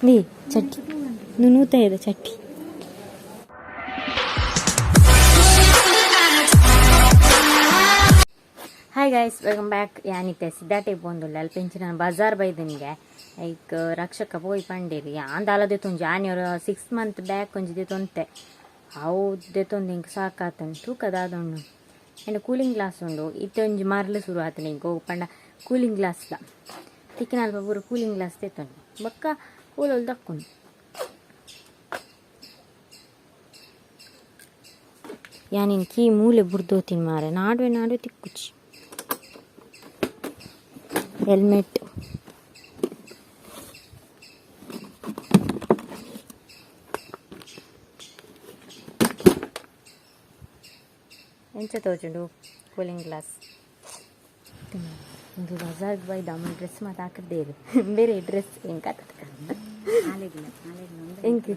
ನೀ ಚಟ್ಟಿ ನೂತೈದ ಚಟ್ಟಿ. Hi guys, welcome back. ಯಾನಿತ್ತೆ ಸಿದ್ದಾಟೆ ಪೋಂದುಲ್ಲ ಅಲ್ಪ ನಾನು ಬಜಾರ್ ಬೈದನಿಗೆ ಐಕ್ ರಕ್ಷಕ ಪೋಯಿ ಪಂಡೇರಿ ಆಂದಾಲದೆ ತೊಂಜಿ ಆನಿಯವರು 6 ಮಂತ್ ಬ್ಯಾಕ್ ಒಂಜಿ ತೊಂತೆ ಅವು ದೆತೊಂದು ಇಂಕ್ ಸಾಕಾತನ್ ತೂಕದಾದುಂಡು. ಆ್ಯಂಡ್ ಕೂಲಿಂಗ್ ಗ್ಲಾಸ್ ಉಂಡು. ಇತ್ತೆ ಒಂಜಿ ಮರ್ಲು ಶುರು ಆತನ ಇಂಕ್ ಹೋಗು ಪಂಡ ಕೂಲಿಂಗ್ ಗ್ಲಾಸ್ಲ ತಿಕ್ಕಿನಲ್ಪ ಪೂರ ಕೂಲಿಂಗ್ ಗ್ಲಾಸ್ ತೆತ್ತೊಂಡು ಬೊಕ್ಕ ಕೂಲೊಲ್ ದಕ್ಕುಂಡು. ಯಾನಿನ್ ಕೀ ಮೂಲೆ ಬುಡ್ದೋತಿನ್ ಮಾರೆ, ನಾಡುವೆ ನಾಡುವೆ ತಿಕ್ಕುಚಿ. ಹೆಲ್ಮೆಟ್ ಎಂಚ ತೋಜುಂಡು ಕೂಲಿಂಗ್ ಗ್ಲಾಸ್. ಒಂದು ಬಜಾರ್ಗ್ ಬೈದ ಅಮ್ಮ ಡ್ರೆಸ್ ಮಾತ ಹಾಕಿದ್ದೇವೆ ಬೇರೆ ಡ್ರೆಸ್ ಎಂಕ ಎಂಕ್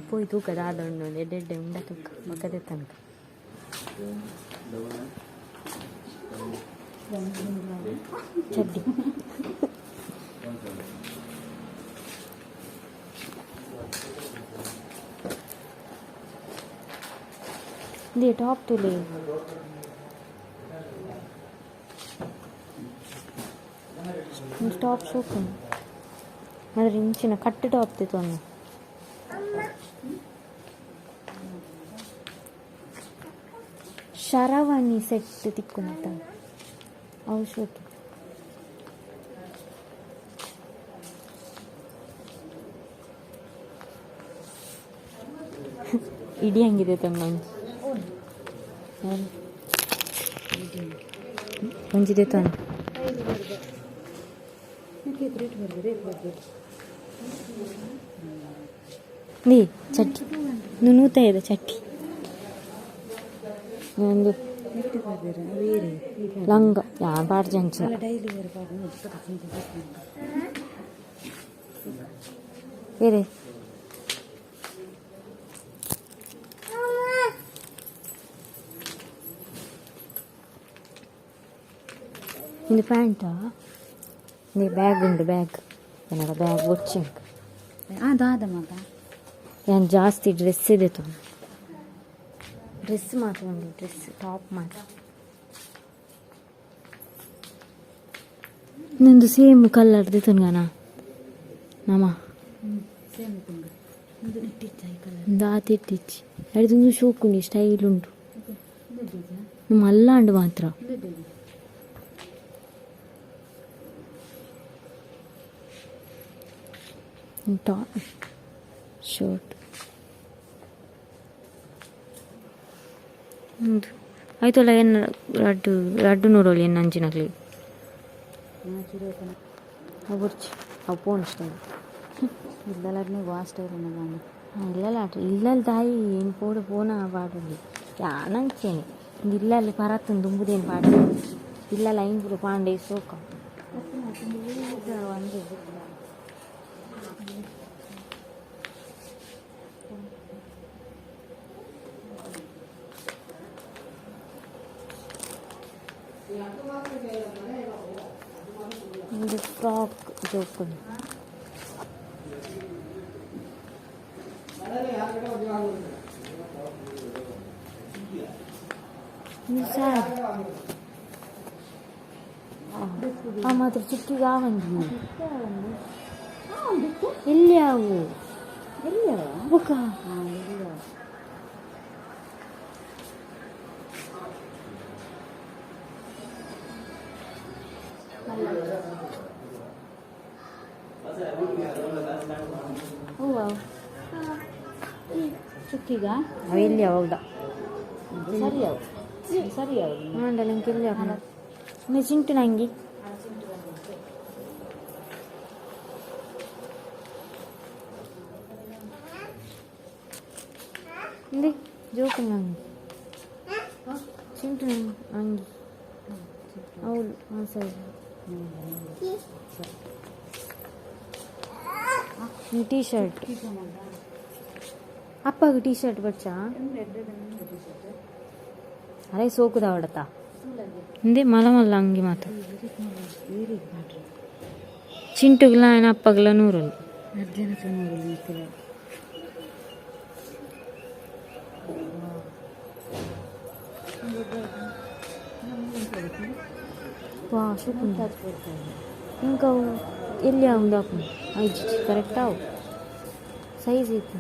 ಪೋಯ್ ತೂಕದ ಆದೊಂಡು ಎಡ್ಡೆ ಎಡ್ಡೆ ಉಂಡ ತೂಕ ಬೊಕ್ಕದೆ ತನಕ. ಚಡ್ಡಿ ಇದೆ ಟಾಪ್ ತುಲೆ. ಒಂದು ಟಾಪ್ ಸೋಕು ಆದರೆ ಇಂಚಿನ ಕಟ್ಟು ಟಾಪ್ ತಿತ್ತೊಂದು. ಶರವಣಿ ಸೆಟ್ ತಿಕ್ಕುನತ ಅವು ಶೋಕಿ. ಇಡೀ ಹಂಗಿದೆ ತಮ್ಮ ಒಂಜಿದೆ ತಾನು. ನೀ ಚಟ್ಟಿ ನೂತೈದ ಚಟ್ಟಿ ಒಂದು ಲಂಗ ಯಾ ಪಾಡ್ಜಿ ಅಂಚಿನ. ಬೇರೆ ಇದು ಪ್ಯಾಂಟಾ? ಇದು ಬ್ಯಾಗ್ ಉಂಟು, ಬ್ಯಾಗ್ ಏನಾರ ಬ್ಯಾಗ್ ಬೊಚ್ಚಿ. ದಾದ ಮಗ. ಏನು ಜಾಸ್ತಿ ಡ್ರೆಸ್ ಇದೆ ತೊ, ಡ್ರೆಸ್ ಮಾತ್ರ ಉಂಟು, ಡ್ರೆಸ್ ಟಾಪ್ ಮಾತ್ರ. ನಂದು ಸೇಮ್ ಕಲರ್ ತುನ್ಗನ ನಮ್ಮ. Same colour. ದಾತಿಟ್ಟಿಚ್ಚಿ ಅಡಿದೊಂದು ಶೋಕುಂಡು, ಸ್ಟೈಲ್ ಉಂಟು. ಮಲ್ಲಾಂಡು ಮಾತ್ರ. ಟಾಪ್ ಶರ್ಟ್ ಉಂದು ಆಯ್ತಲ್ಲ. ಏನು ರಡ್ಡು ರಡ್ಡು ನೂರೊಲಿ ಏನು ಅಂಚಿನಕ್ಲಿ ಅವು ಬೊರ್ಚಿ, ಅವು ಪೋನ್ ಸ್ಟೈಲ್. ಇಲ್ಲಲಾಡ್ನೆ ವಾ ಸ್ಟೈಲ್ ಅನ್ನೋದು. ಇಲ್ಲಲ್ಲ ಆಟ ಇಲ್ಲಲ್ಲಿ ತಾಯಿ ಏನು ಪೋಡು ಪೋನ ಪಾಡೊಲಿ ಯಾನಂಚೇನೆ. ಇಲ್ಲಲ್ಲಿ ಪರತ್ತುಂದು ದುಂಬುದೇನು ಪಾಡ ಇಲ್ಲ ಲೈನ್ ಪೂರ ಪಾಂಡೆ ಸೋಕ. ಒಂದು ಫ್ರಾಕ್ ಜೋಕುಂಡು. ಸ್ಯಾರಿ ಆ ಮಾತ್ರ ಚಿಕ್ಕಿಗೆ ಆವಂಜಿ ಎಲ್ಲಿ ಅವು ಬುಕ್ಕ. ಹೂವ ಚುಕ್ಕಿಗ. ಅವು ಎಲ್ಲಿ ಹೌದಾ? ಸರಿ ಅವು ಸರಿ ಅವು. ಆಂಡಲ ಇಂಕ ಎಲ್ಲಿ ನೀ ಚಿಂಟು ನಂಗಿ ಇಂದೆ ಜೋಕು ನಂಗಿ ಚಿಂಟು ಅಂಗಿ ಅವಳು ಆ ಸೈಜ್ ಟೀ ಶರ್ಟ್. ಅಪ್ಪಗೆ ಟೀ ಶರ್ಟ್ ಬಚ್ಚಾ ಅರೆ ಸೋಕುದ ಅವಡತ ಇಂದೆ ಮಲ ಮಲ್ಲ ಅಂಗಿ ಮಾತ. ಚಿಂಟುಗ್ಲ ಏನ ಅಪ್ಪಗ್ಲ ನೂರೊಲಿ. ಅರ್ಜನ ಚೆನ್ನಾಗಿ. ವಾ, ಸೂಪರ್. ఇంకా ಎಲ್ಲಿ ಉಂದು ಹಾಕು. ಐಜಿ ಕರೆಕ್ಟ್ ಅವು ಸೈಜ್ ಇತ್ತು.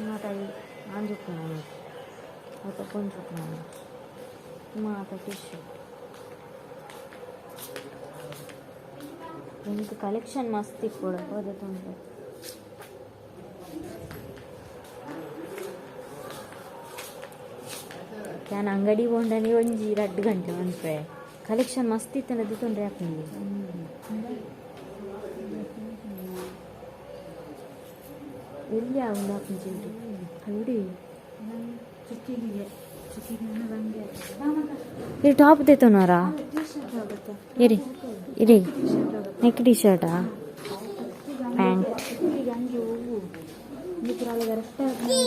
ಮಾತ ಆಂಜುಪ್ಪುನ ಅಲ್ಪ ಪೊಂಜುಪ್ಪುನ ಮಾತ ಟಿ ಶರ್ಟ್. ಎಂಕ್ ಕಲೆಕ್ಷನ್ ಮಸ್ತ್ ಇಪ್ಪೊಡು ಉಂಟು. ಯಾನ್ ಅಂಗಡಿ ಪೋಂಡನೆ ಒಂಜಿ 2 ಗಂಟೆ ಮನ್ಪೆ. ಕಲೆಕ್ಷನ್ ಮಸ್ತ್ ಇತ್ತಂಡ ದಿತ್ತೊಂಡ್ರೆ ಆಪುಂಡು. ಎಲ್ಲಿ ಉಂದು ಹಾಕುಂಚಿಂಟು ಅಂಗಡಿ. ಚುಕ್ಕಿಗೆ ಚುಕ್ಕಿಗೆ ಬಂಗೆ. ಇದು ಟಾಪ್ ದೇತೋನಾರಾ? ಟಿ ಶರ್ಟ್ ಆಗುತ್ತಾ? ಇರಿ ಇರಿ, ನೆಕ್ ಟಿ ಶರ್ಟಾ, ಪ್ಯಾಂಟ್? ಚುಕ್ಕಿಗೆ ಅಂಗಿ ಹೂವು ಕರೆಕ್ಟ್ ಆಗಿ.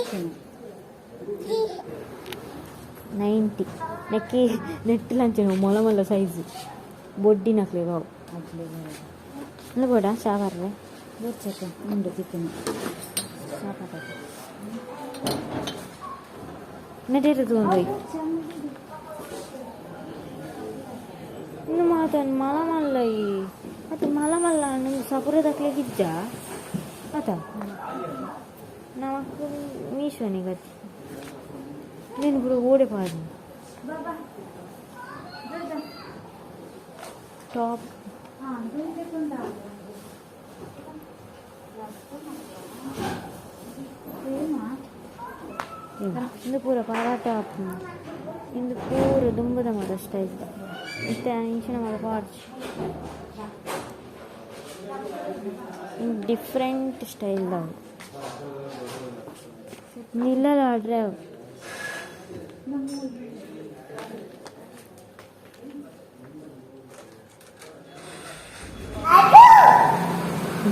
90 ನೆಕ್ಕಿ ನೆಟ್ ಲಂಚನ ಮೊಲ ಮೊಲ ಸೈಜ್ ಬೊಡ್ಡಿನಕ್ಲೆ ಬಾವು. ಅಡ್ಲೆ. ಇಲ್ಲ ಬೋಡ ಶಾವರ್ರೆ. ಬರ್ಚಕ್ಕ ಉಂಡು ತಿಕ್ಕನು. ಶಾಪ ನೆಟ್ಟಿರು ತೂಂದು. ಇನ್ನು ಮಾತನ್ ಮಲ ಮಲ್ಲ ಈ ಅದು ಮಲ ಮಲ್ಲ ನಿಮ್ಗೆ ಸಪುರದಕ್ಲೆ ಗಿಜ್ಜ ಅತ ನಮಕ್ ಮೀಶೋನಿ ಗತಿ నేను ఇప్పుడు ఓడే పాడు ಟಾಪ್. ಇಂದು ಪೂರ ಪರಾಟ ಆಪುಂಡು. ಇಂದು ಪೂರ ದುಂಬುದ ಮಾತ ಸ್ಟೈಲ್ ಇತ್ತೆ ಇಂಚಿನ ಮಾತ ಪಾಡ್ಚಿ ಡಿಫ್ರೆಂಟ್ ಸ್ಟೈಲ್ ಅವು ನಿಲ್ಲಲ್ಲ ಆಡ್ರೆ ಅವು.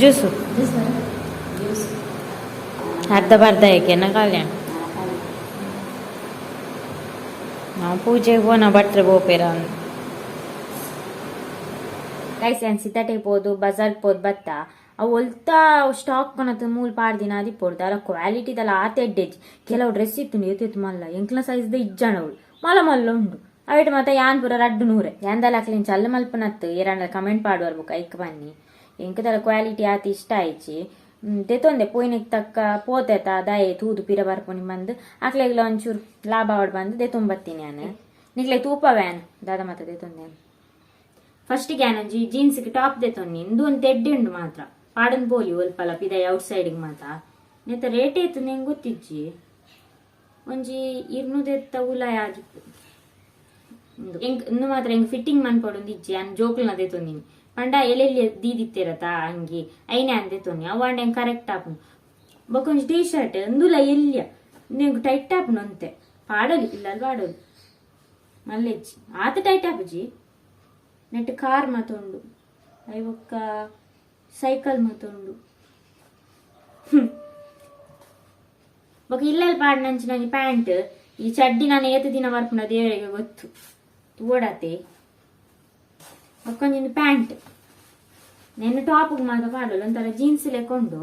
ಜ್ಯೂಸು ಅರ್ಧ ಬರ್ಧ ಏಕೆನ ಕಲ್ಯಾಣ. ನಾವು ಪೂಜೆಗೆ ಹೋನ ಭಟ್ರೆ ಬೋಪೇರ. ಗೈಸ್, ಏನು ಸಿದ್ದಾಟೆಗೆ ಪೋದು ಬಜಾರ್ಗೆ ಪೋದು ಬತ್ತ. ಅವು ಒಲ್ತ ಸ್ಟಾಕ್ ಕೊನತ್ತು ಮೂಲು ಪಾಡ್ದಿನ ಅದಿಪ್ಪೊಡ್ದು. ಅಲ್ಲ, ಕ್ವಾಲಿಟಿದಲ್ಲ ಆತ ಎಡ್ಡೆಜ್ಜಿ. ಕೆಲವು ಡ್ರೆಸ್ ಇತ್ತು ಏತಿತ್ತು ಮಲ್ಲ, ಎಂಕ್ಲ ಸೈಜ್ದ ಇಜ್ಜಾಣ ಅವಳು ಮಲ್ಲ ಮಲ್ಲ ಉಂಡು. ಅವಿಟ್ ಮಾತ ಯಾನ್ ಪೂರ 200. ಯಾಂದಲ ಅಕ್ಲಿನ್ ಚಲ್ಲ ಮಲ್ಪನತ್ತು ಏರಾಂಡ ಕಮೆಂಟ್ ಪಾಡುವರ್ ಬುಕ್ ಐಕ್ ಬನ್ನಿ. ಎಂಕದಲ ಕ್ವಾಲಿಟಿ ಆತ ಇಷ್ಟ ಆಯ್ಚಿ ದೆತೊಂದೆ. ಪೋಯಿನೆಗ್ ತಕ್ಕ ಪೋತೆತ ದಾಯೆ ತೂದು ಪಿರ ಬರ್ಪುನಿ ಬಂದು ಅಕ್ಲೆಗ್ಲ ಒಂಚೂರು ಲಾಭ ಆವಡ್ ಬಂದು ದೆತೊಂಬತ್ತೀನಿ. ಯಾನ್ ನಿಕ್ಲೆ ತೂಪ ವ್ಯಾನ್ ದಾದ ಮಾತ ದೆತೊಂದೆ. ಫಸ್ಟಿಗೆ ಒಂಜಿ ಜೀನ್ಸ್ಗೆ ಟಾಪ್ ದೆತೊನ್ನಿ. ಇಂದು ಒಂದು ತೆಡ್ಡಿ ಉಂಡು ಮಾತ್ರ ಪಾಡನ್ ಪೋಲಿ ಒಲ್ಪಲ ಪಿದಾಯಿ ಔಟ್ ಸೈಡ್ಗೆ ಮಾತ. ನೆತ್ತ ರೇಟ್ ಏತು ನಿಂಗೆ ಗೊತ್ತಿಜ್ಜಿ. ಒಂಜಿ 200 ಎತ್ತ ಉಲಾಯ ಆಗಿತ್ತು. ಎಂಕ್ ಇಂದು ಮಾತ್ರ ಎಂಕ್ ಫಿಟ್ಟಿಂಗ್ ಮನ್ಪೊಡೊಂದು ಇಜ್ಜಿ. ಯಾನ್ ಜೋಕುಲ್ನ ದೆತೊಂದಿನಿ ಪಂಡ ಎಲ್ಲೆಲ್ಲಿ ದೀದಿತ್ತಿರತ ಅಂಗಿ ಐನೆ ಅಂದೆ ತೊನ್ನಿ. ಅವು ಅಂಡ ಎಂಕ್ ಕರೆಕ್ಟ್ ಆಪುಂಡು. ಬೊಕ ಒಂಜಿ ಟೀ ಶರ್ಟ್ ಇಂದುಲ ಎಲ್ಯ ಇಂದು ಟೈಟ್ ಆಪುಂಡು ಅಂತೆ. ಪಾಡೊಲಿ ಇಲ್ಲ ಪಾಡೊಲಿ ಮಲ್ಲೆಜ್ಜಿ ಆತ ಟೈಟ್ ಆಪುಜಿ. ನೆಟ್ ಕಾರ್ ಮಾತ ಉಂಡು, ಐವೊಕ್ಕ ಸೈಕಲ್ ಮಾತ ಉಂಡು. ಬೊಕ ಇಲ್ಲಲ್ಲಿ ಪಾಡ್ನಂಚಿನ ಒಂಜಿ ಪ್ಯಾಂಟ್. ಈ ಚಡ್ಡಿ ನಾನು ಏತ್ ದಿನ ಬರ್ಪುಂಡ ದೇವರಿಗೆ ಗೊತ್ತು, ತೂವಡತೆ. ಬೊಕ್ಕೊಂಜಿ ಪ್ಯಾಂಟ್ ನೆನ್ನ ಟಾಪ್ಗೆ ಮಾತ ಪಾಡೋಲು. ಒಂಥರ ಜೀನ್ಸ್ ಲೆಕ್ಕೊಂಡು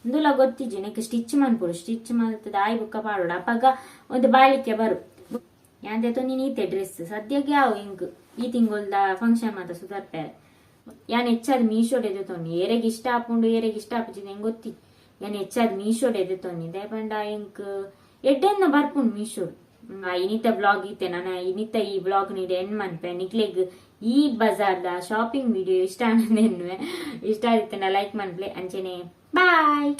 ಇಂದುಲ ಗೊತ್ತಿಜ್ಜಿ. ನೆಕ್ ಸ್ಟಿಚ್ ಮನ್ಪೊಡು. ಸ್ಟಿಚ್ ಮಲ್ತದ ಆಯ್ ಬುಕ್ಕ ಪಾಡೋಡು. ಅಪಗ ಒಂದು ಬಾಳಿಕೆ ಬರು. ಯಾನ್ ನೀನ್ ಈತೆ ಡ್ರೆಸ್ ಸದ್ಯಕ್ಕೆ ಯಾವು ಇಂಕ್ ಈ ತಿಂಗೊಲ್ದ ಫಂಕ್ಷನ್ ಮಾತ ಸುಧಾರ್ಪೇರೆ. ಯಾನ್ ಹೆಚ್ಚಾದ್ ಮೀಶೋಡ್ ಎದೆತೊನ್ನಿ. ಏರೆಗ್ ಇಷ್ಟ ಆಪುಂಡು, ಏರೆಗ್ ಇಷ್ಟ ಆಪುಜಿ ಎಂಗ್ ಗೊತ್ತಿ. ಯಾನ್ ಹೆಚ್ಚಾದ್ ಮೀಶೋಡ್ ಎದೆತೊನ್ನಿ. ದಾಯೆ ಎಂಕ್ ಎಡ್ಡೆನ್ನ ಬರ್ಪುಂಡು ಮೀಶೋಡ್. ಇನಿತ ಬ್ಲಾಗ್ ಇತ್ತೆ. ನಾನು ಇನಿತ ಈ ಬ್ಲಾಗ್ ನೀಡೆ ಎಂಡ್ ಮನ್ಪೆ. ನಿಕ್ಲೆಗ್ ಈ ಬಜಾರ್ದ ಶಾಪಿಂಗ್ ವಿಡಿಯೋ ಇಷ್ಟ ಆನಂದೆನ್ನುವೆ. ಇಷ್ಟ ಆದಿತ್ತೆ ಲೈಕ್ ಮನ್ಪ್ಲೆ. ಅಂಚೆನೆ ಬಾಯ್.